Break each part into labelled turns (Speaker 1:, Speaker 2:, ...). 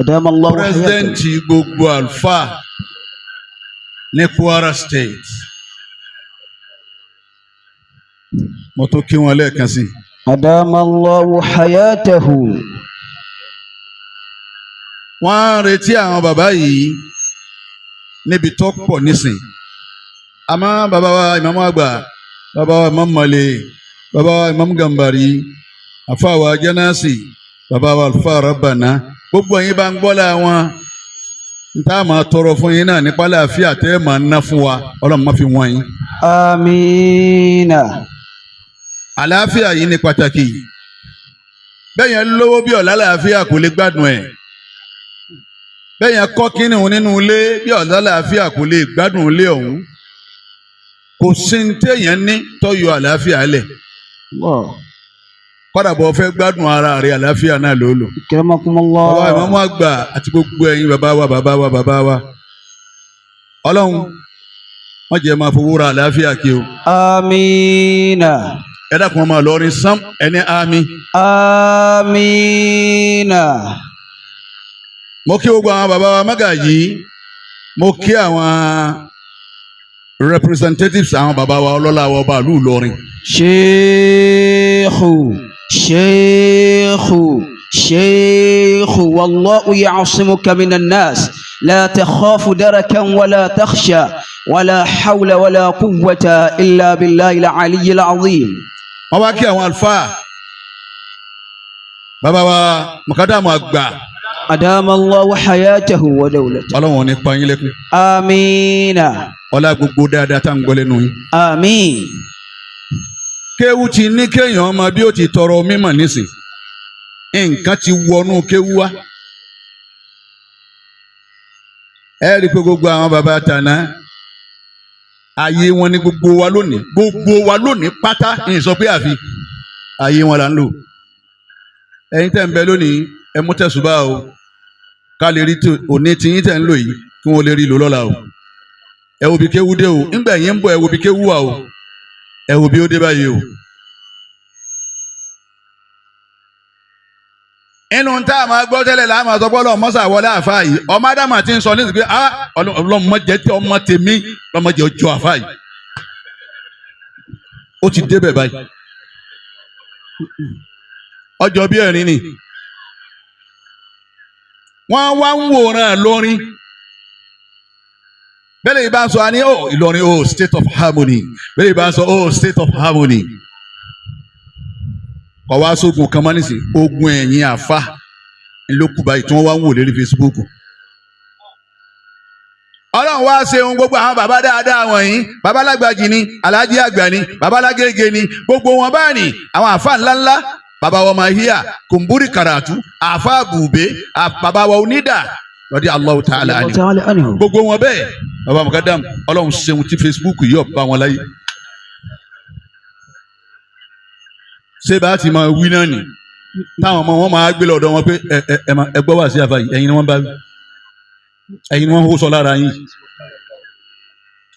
Speaker 1: أدام الله حياته.
Speaker 2: Pírẹsidẹ́ǹtì gbogbo àlùfáà ní Kwara State. Mo tún kí wọn lẹ́ẹ̀kan sí i.
Speaker 1: أدام الله حياته.
Speaker 2: Wọ́n ń retí àwọn bàbá yìí níbi tó pọ̀ nísìn. Àmọ́ bàbá wa ìmáàmù àgbà, bàbá wa ìmáàmù Mọ̀lẹ́, bàbá wa ìmáàmù Gàmbàrí, àfáà wa Jánásì, bàbá wa àlùfáà Rábànà, gbogbo ẹ̀yin bá ń gbọ́ la wọn. N tá máa tọrọ fún yín náà nípa àlàáfíà tẹ́ ẹ máa ná fún wa, Ọlọ́run má fi wọ́n yín.
Speaker 1: آمين.
Speaker 2: Àlàáfíà yìí ní pàtàkì. Bẹ́ẹ̀ yẹn lówó bí ọ̀la àlàáfíà kò lè gbádùn ẹ̀. Bẹ́ẹ̀ yẹn kọ́ kínní òun nínú ilé bí ọ̀la àlàáfíà kò lè gbádùn ilé ọ̀hún. Kò sí ní téèyàn ní tọ́yọ àlàáfíà lẹ̀.
Speaker 1: الله.
Speaker 2: Kọ́dà bọ́ fẹ́ gbádùn ara rẹ̀, àlàáfíà náà ló lò.
Speaker 1: أكرمكم الله.
Speaker 2: Bàbá ìmáàmù àgbà àti gbogbo ẹ̀yin bàbá wa bàbá wa bàbá wa. Ọlọ́run wọ́n jẹ́ máa fowó ra àlàáfíà kí o.
Speaker 1: آمين.
Speaker 2: Ẹ dákun, ọmọ Ìlọrin sám ẹni àmín.
Speaker 1: آمين.
Speaker 2: Mo kí gbogbo àwọn bàbá wa mágàjí, mo kí àwọn representatives àwọn bàbá wa ọlọ́lá wa ọba ìlú Ìlọrin.
Speaker 1: شيخ شيخ شيخ، والله يعصمك من الناس، لا تخاف دركا ولا تخشى، ولا حول ولا قوة إلا بالله العلي العظيم.
Speaker 2: Wọ́n wá kí àwọn àlùfáà, bàbá wa mọ̀kádàmù àgbà.
Speaker 1: أدام الله حياته ودولته.
Speaker 2: Ọlọ́run ò ní pa yín lẹ́kún.
Speaker 1: آمين.
Speaker 2: Ọlá gbogbo dáadáa tá à ń gbọ́ lẹ́nu yín.
Speaker 1: آمين.
Speaker 2: Kéwú ti ní kéèyàn ọmọ bí ó ti tọrọ mímọ̀ nísìn, nǹkan ti wọnú kéwú wá. Ẹ rí i pé gbogbo àwọn bàbá tàná ayé wọn ní gbogbo wa lónìí, gbogbo wa lónìí pátá ní sọ pé àfi ayé wọn là ń lò. Ẹ̀yin tẹ́ ń bẹ lónìí, ẹ mú tẹ̀sùbá o, ká lè rí òní tiyín tẹ́ ń lò yìí kí wọ́n lè rí lò lọ́la o. Ẹ wo bí kéwú dé o, ńgbà yín ń bọ̀, ẹ wo bí kéwú wà o, ẹ wo bí ó dé báyìí o. Inú tá a máa gbọ́ tẹ́lẹ̀ la máa sọ pé Ọlọ́run mọ́sà wọlé àfa yìí. Ọmọ ádámà ti ń sọ nísìsiyìí pé ah, Ọlọ́run mọ́ jẹ́ tí ọmọ tèmi lọ́mọ jẹ́ ọjọ́ àfa yìí. Ó ti débẹ̀ báyìí. Ọjọ́ bí ẹ̀rín ni. Wọ́n wá ń wòran lórin. Bẹ́ẹ̀ yìí bá ń sọ àní oh Ìlọrin, oh state of harmony. Bẹ́ẹ̀ yìí bá ń sọ oh state of harmony. Kọ̀ wá sógun kan mọ́ nísìnyí, ogun ẹ̀yìn àfa ńlọ́kù báyìí tí wọ́n wá ń wò lérí Facebook. Ọlọ́run wá ṣe ohun gbogbo àwọn bàbá dáadáa wọ̀nyí, bàbá lágbàjì ni, aláàjì àgbà ni, bàbá lágége ni, gbogbo wọn bá ní àwọn àfa ńláńlá, bàbá wa mahia kùnbúrì kàràtú, àfa bùbé, bàbá wa onídà lọ́dí Allahu ta'ala
Speaker 1: الله
Speaker 2: anhu.
Speaker 1: تعالى عنه.
Speaker 2: Gbogbo wọn bẹ́ẹ̀, bàbá mukadam, Ọlọ́run ṣeun tí Facebook yóò bá wọn láyé. Ṣé bá a ti máa wí náà nì táwọn ọmọ wọn máa gbé lọ́dọ̀ wọn pé ẹ ẹ ẹ ẹ gbọ́ wá sí àfa yìí, ẹ̀yin ni wọ́n bá wí, ẹ̀yin ni wọ́n ń hó sọ lára yín,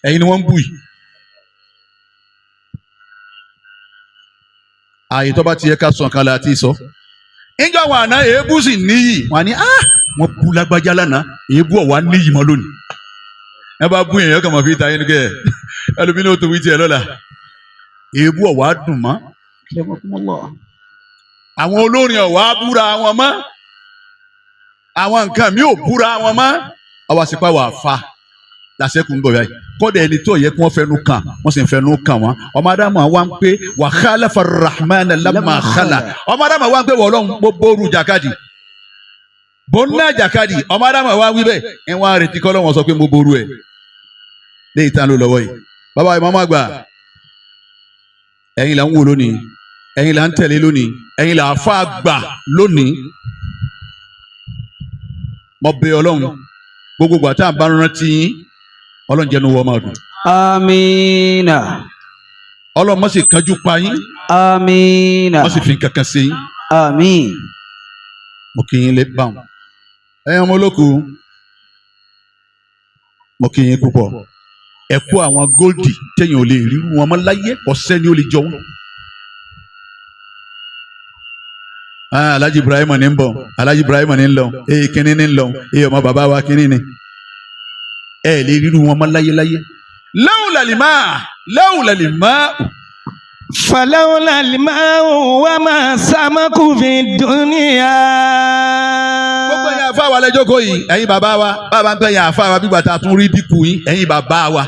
Speaker 2: ẹ̀yin ni wọ́n ń bù yìí. Ààyè tó bá ti yẹ ká sọ nǹkan la ti sọ. Níjọ́ wọn àná èébú sì níyì, wọn ní ah wọ́n bú lágbájá lánàá, èébú ọ̀wá níyì mọ́ lónìí. Ẹ bá bú èèyàn kàn máa fi ta yín kẹ́ ẹ ẹlòmínú ó tó wí tiẹ̀ lọ́la. Èébú ọ̀wá dùn mọ́.
Speaker 1: أكرمكم الله.
Speaker 2: Àwọn olórin ọ̀wá búra wọn mọ́. Àwọn nǹkan mi ò búra wọn mọ́. Àwa sì pa wà fa làṣẹkùn ń bọ̀ báyìí. Kọ́dà ẹni tó yẹ kí wọ́n fẹnu kàn, wọ́n sì ń fẹnu kàn wọ́n. Ọmọ Ádámù wa ń pé wa khalafa rahman lamma khala. Ọmọ Ádámù wa ń pé wọ́n gbogbo oru jàkadì. Bọ́nà jàkadì. Ọmọ Ádámù wa ń wí bẹ́ẹ̀. Ẹ wọ́n á retí kọ́ lọ́wọ́ sọ pé mo boru ẹ̀. Léyìí tán ló lọ́wọ́ yìí. Bàbá ìmáàmù àgbà, ẹ̀yin là ń wò lónìí, ẹ̀yin là ń tẹ̀lé lónìí, ẹ̀yin là fà gbà lónìí. Mo bẹ̀ Ọlọ́run, gbogbo ìgbà tá à ń bá rántí yín, Ọlọ́run jẹ́ inú wọ́n máa dùn.
Speaker 1: آمين.
Speaker 2: Ọlọ́run má sì kánjú pa yín,
Speaker 1: آمين.
Speaker 2: má sì fi kankan sí yín.
Speaker 1: آمين.
Speaker 2: Mo kí yín lé báwọn. Ẹ̀yin ọmọ olóko, mo kí yín púpọ̀. Ẹ kó àwọn góòdì téèyàn ò lè rí wọn mọ́ láyé, ọ̀sẹ́ ni ó lè jọ wọn. Ah, Alhaji Ibrahim ní ń bọ̀, Alhaji Ibrahim ní ń lọ, ee kínní ní ń lọ, ee ọmọ bàbá wa kínní ni. Ẹ lè ríru wọn mọ́ láyéláyé. Lawla lima, lawla lima.
Speaker 3: فلولا الماء وما السمك في الدنيا.
Speaker 2: Gbogbo ẹ̀yin àfa wa lẹ́jọ́kọ̀ yìí, ẹ̀yin bàbá wa, bàbá ń pẹ́ ẹ̀yin àfa wa bí gbàtà tún rí dínkù yín, ẹ̀yin bàbá wa.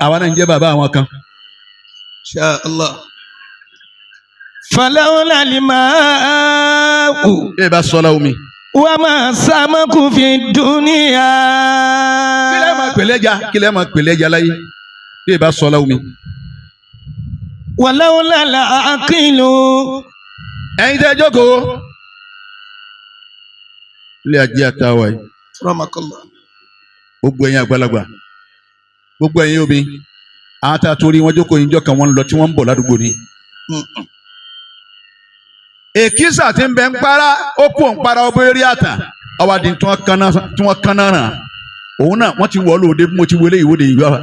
Speaker 2: Àwa náà ń jẹ́ bàbá àwọn kan.
Speaker 1: Insha Allah.
Speaker 3: فلولا الماء
Speaker 2: Bí ẹ bá sọlá omi.
Speaker 3: وما السمك في الدنيا.
Speaker 2: Kí lẹ́ máa pèlè ẹja, kí lẹ́ máa pèlè ẹja láyé? Bí ẹ bá sọlá omi.
Speaker 3: ولولا العقل.
Speaker 2: Ẹ̀yin tẹ́ jókòó. Ilé ajé àtàwà yìí.
Speaker 1: Ramakallah.
Speaker 2: Gbogbo ẹ̀yin àgbàlagbà, gbogbo ẹ̀yin obìnrin, àwọn tá a torí wọn jókòó yìí jọ kan, wọn ń lọ tí wọ́n ń bọ̀ ládùúgbò ni. Èkísà tí ń bẹ ń para, ó kú òun para, ó bóyá rí àtàn ọwọ́ adi tí wọ́n kánná ràn òun náà, wọ́n ti wọ́ lóde bí mo ti wọlé ìwọ́de yìí wá.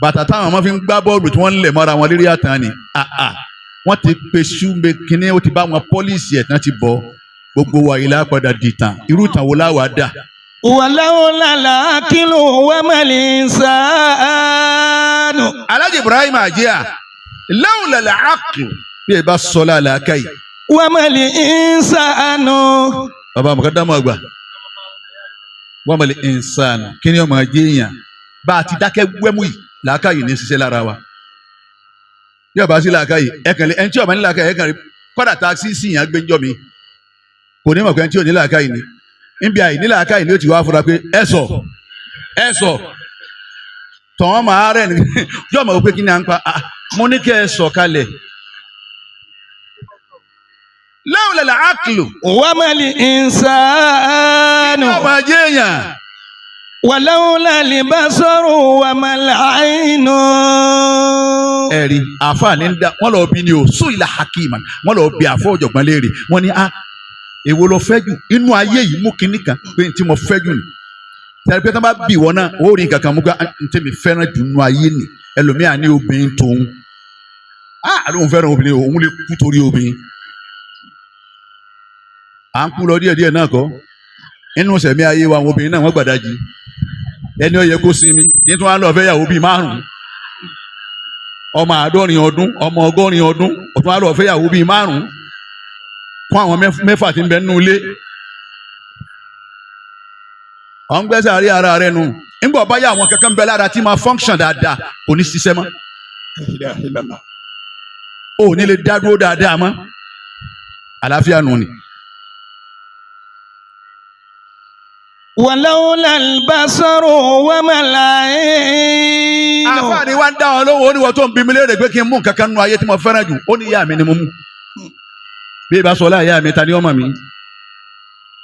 Speaker 2: Bàtà táwọn ọmọ fi ń gbá bọ́ọ̀lù tí wọ́n ń lẹ̀ mọ́ra wọn lérí àtàn ni àà, wọ́n ti pe ṣúme kínní, ó ti bá wọn pọ́líìsì ẹ̀ tán ti bọ̀. Gbogbo wa yìí lápadà dìtàn, irú ìtàn wo láwàá dà?
Speaker 3: ولولا العقل وما الإنسان.
Speaker 2: Alhaji Ibrahim Ajia, lawla al-aql, bí ẹ bá sọ láàlá yìí.
Speaker 3: وما الإنسان.
Speaker 2: Bàbá mọ̀kádàmù àgbà, wa mal insan, kí ni ọmọ ajé yàn bá a ti dákẹ́ wẹ́mú yìí? Làákàyè ní ṣiṣẹ́ lára wa. Bí ọba sí làákàyè, ẹ kàn lé ẹni tí ọba ní làákàyè, ẹ kàn rí kọ́dà táksì sì yàn gbẹ́njọ́ mi, kò ní mọ̀ pé ẹni tí ò ní làákàyè ni. Níbi àìní làákàyè ni ó ti wá fura pé ẹ sọ ẹ sọ tọ̀wọ́n máa rẹ̀ ní yóò mọ̀ pé kí ni à ń pa. Ah, mo ní kẹ́ ẹ sọ kalẹ̀. Lawla al-aqlu.
Speaker 3: وما الإنسان.
Speaker 2: Ọmọ ajé èèyàn.
Speaker 3: ولولا البصر وما العين.
Speaker 2: Ẹ̀rí àfààní ń dá wọ́n lọ bí ni o sóyìnlá hakiman, wọ́n lọ bí àfọ ọ̀jọ̀gbọ́n léèrè. Wọ́n ní a èwo ló fẹ́ jù inú ayé yìí? Mú kinní kan pé n tí mo fẹ́ jù ni. Tẹ̀lé pé tí wọ́n bá bì wọ́n náà, ó rí nǹkan kan mú gbá n tí mi fẹ́ràn jù inú ayé ni. Ẹlòmíà ní obìnrin tòun, á lóun fẹ́ràn obìnrin, òun lè kú torí obìnrin. À ń kú lọ díẹ̀díẹ̀ náà kọ́ inú sẹ̀mí ayé wa. Àwọn obìnrin náà wọ́n gbàdájì ẹni ó yẹ kó sinmi nítorí wọn lọ fẹ́ yàwó bíi márùn-ún, ọmọ 70 ọdún, ọmọ 80 ọdún, ọtún wá lọ fẹ́ yàwó bíi márùn-ún kún àwọn mẹ́fà tí ń bẹ nínú ilé. Ọ̀ ń gbẹ́sẹ̀ àrí ara rẹ nu. Ńgbà ọba yà, àwọn kankan bẹ lára tí máa function dáadáa, kò ní ṣiṣẹ́ mọ́.
Speaker 1: La ilaha illallah.
Speaker 2: Ò ní lè dá dúró dáadáa mọ́. Àlàáfíà nù ni.
Speaker 3: ولولا البصر وما العين.
Speaker 2: Àfààní wa ń dá wọn lówó. Ó ní wọ́n tó ń bí mi léèrè pé kí n mú nǹkan kan nínú ayé tí mo fẹ́ràn jù, ó ní ìyá mi ni mo mú. Bí ibà sọ láyé mi, ta ni ọmọ mi?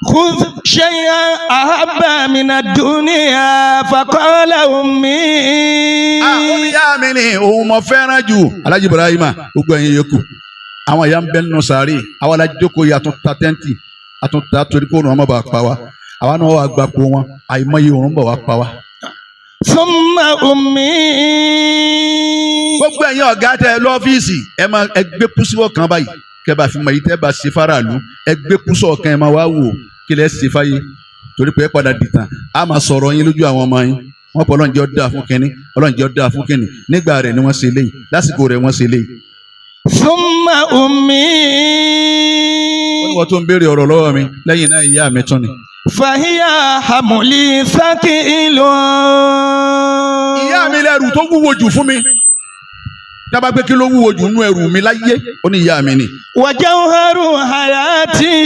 Speaker 3: خذ شيئا أحب من الدنيا فقال أمي.
Speaker 2: Ah, ó ní ìyá mi ni òun mo fẹ́ràn jù. Alhaji Ibrahima, gbogbo ẹ̀yin yòókù, àwọn ìyá ń bẹ nínú sàárè. Àwa la jókòó yìí, àtúntà tẹ́ǹtì, àtúntà torí kó òrùn ọmọ bá pa wa. Àwa náà wà gbapò wọn, àìmọye òrùn bọ̀ wá pa wa.
Speaker 3: ثم أمي.
Speaker 2: Gbogbo ẹ̀yin ọ̀gá tẹ lọ́fíìsì, ẹ máa ẹ gbé kúsíwọ̀ kan báyìí kẹ́ bá fi mọ̀ yìí tẹ́ bá ṣe faraàlú. Ẹ gbé kúsọ̀ kan, ẹ máa wá wò kí lẹ́ ṣe fáyé, torí pé ẹ padà dìtàn, á máa sọ̀rọ̀ yín lójú àwọn ọmọ yín. Wọ́n pọ̀, Ọlọ́run jẹ́ ó dáa fún kínní, Ọlọ́run jẹ́ ó dáa fún kínní, nígbà rẹ̀ ni wọ́n ṣe léyìí, lásìkò rẹ̀ wọ́n ṣe léyìí.
Speaker 3: ثم أمي.
Speaker 2: Ó ní wọ́n tó ń béèrè ọ̀rọ̀ lọ́wọ́ mi, lẹ́yìn náà ìyá mi tún ni.
Speaker 3: فهي حملي ثقيل.
Speaker 2: Ìyá mi lẹ́rù tó wúwo jù fún mi. Dábàá pé kí ló wúwo jù nínú ẹrù mi láyé, ó ní ìyá mi ni.
Speaker 3: وجوهر حياتي.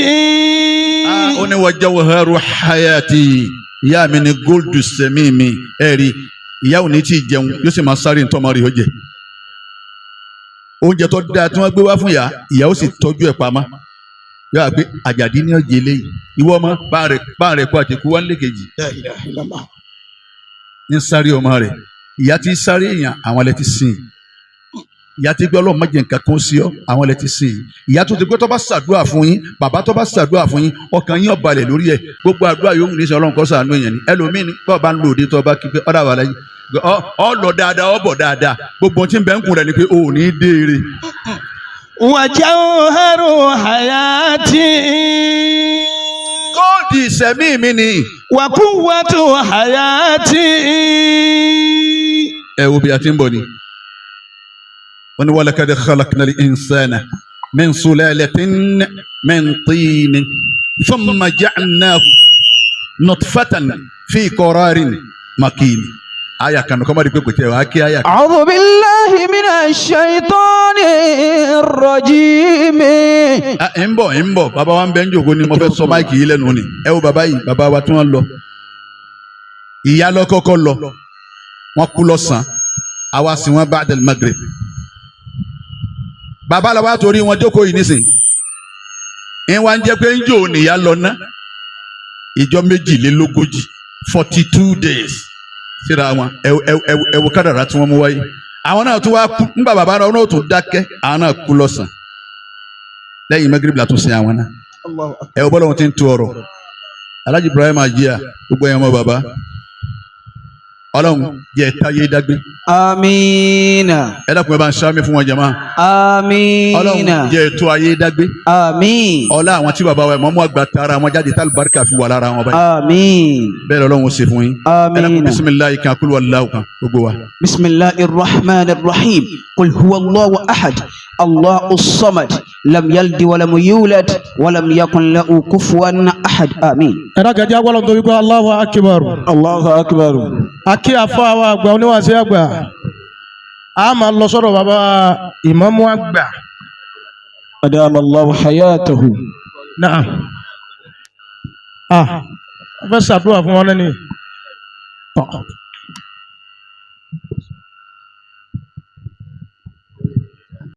Speaker 2: Ah, ó ní wa jawharu hayati, ìyá mi ni góòlù sẹ́mi mi. Ẹ rí ìyá ò ní tí ì jẹun, yóò sì máa sáré ntọ́mọ rẹ̀ ó jẹ oúnjẹ tó dáa tí wọ́n gbé wá fún ìyá. Ìyá ó sì tọ́jú ẹ̀ pamọ́, yóò wá pé àjàdí ní ọ̀jẹ̀ eléyìí, ìwọ ọmọ bá rẹ̀ kó àtìkú wá nílé kejì.
Speaker 1: La ilaha illallah.
Speaker 2: Ń sáré ọmọ rẹ̀. Ìyá tí ń sáré èèyàn, àwọn ẹlẹ́ ti sìn. Ìyá tí gbé Ọlọ́run má jẹ́ nǹkan kan sí ọ, àwọn lẹ ti sìn yìí. Ìyá tó ti gbé tó bá ṣàdúrà fún yín, bàbá tó bá ṣàdúrà fún yín, ọkàn yín ó balẹ̀ lórí ẹ̀. Gbogbo àdúrà yòówù ní sọ Ọlọ́run kó ṣàánú èèyàn ni. Ẹlòmíín bá bá ń lò òde tó bá kí pé ọ̀dà wà láyé, ọ lọ dáadáa, ọ bọ̀ dáadáa, gbogbo ohun tí ń bẹ ń kun rẹ̀ ni pé o ò ní í déere.
Speaker 3: وجوهر حياتي.
Speaker 2: Góòdì ìsẹ̀mí mi ni.
Speaker 3: وقوة حياتي.
Speaker 2: Ẹ wo bí a ti ń bọ̀ ni. Wọ́n ní walaqad khalaqnal insana min sulalatin min tinin thumma ja'alnahu nutfatan fi qararin makin. Aya kan kọ́ máa di pé kò tẹ̀ wá kí aya kan.
Speaker 4: أعوذ بالله من الشيطان الرجيم.
Speaker 2: Ah, ń bọ̀, ń bọ̀, bàbá wa ń bẹ ń jòkó ni mo fẹ́ sọ mic yìí lẹ́nu ni. Ẹ wo bàbá yìí, bàbá wa tí wọ́n lọ. Ìyá lọ kọ́kọ́ lọ, wọ́n kú lọ́sàn-án, àwa sì wọ́n ba'dal maghrib. Bàbá la wa torí wọn jókòó yìí nísìn. Ń wá ń jẹ́ pé ń jò níyà lọ ná. Ìjọ 42, 42 days síra wọn. Ẹ ẹ ẹ ẹ wo kádàrá tí wọ́n mú wáyé. Àwọn náà tún wá kú ńgbà bàbá náà wọn tún dákẹ́, àwọn náà kú lọ́sàn-án. Lẹ́yìn magrib la tún sin àwọn náà. Ẹ wo bọ́lá wọn ti ń tu ọ̀rọ̀. Alhaji Ibrahim Ajia, gbogbo ẹ̀yàn ọmọ bàbá. Ọlọ́run jẹ́ táyé dágbé.
Speaker 4: آمين.
Speaker 2: Ẹ dákun, ẹ bá ń sámi fún wọn jàmá.
Speaker 4: آمين.
Speaker 2: Ọlọ́run jẹ́ ètò ayé dágbé.
Speaker 4: آمين.
Speaker 2: Ọlá àwọn tí bàbá wa ìmọ̀mú àgbà tara wọn jáde tálùbáríkà fi wà lára wọn báyìí.
Speaker 4: آمين.
Speaker 2: Bẹ́ẹ̀ lọ́lọ́run ó ṣe fún yín. Ẹ dákun,
Speaker 4: آمين.
Speaker 2: bisimilayi kan, kúlù wàlláhu kan, gbogbo wa.
Speaker 4: بسم الله الرحمن الرحيم. قل هو الله أحد، الله الصمد، لم يلد ولم يولد ولم يكن له كفوا أحد. آمين.
Speaker 5: Ẹ̀rọ gẹ̀ẹ́jẹ́ agbọ́dọ̀ tó wípé Allahu Akbar.
Speaker 3: الله أكبر.
Speaker 5: Akí àfa wa àgbà, oníwàásí àgbà, a máa lọ sọ́dọ̀ bàbá ìmáàmù àgbà.
Speaker 3: أدام الله حياته.
Speaker 5: Náà ah, wọ́n fẹ́ ṣàdúrà fún wọn lẹ́ni. Tọ́.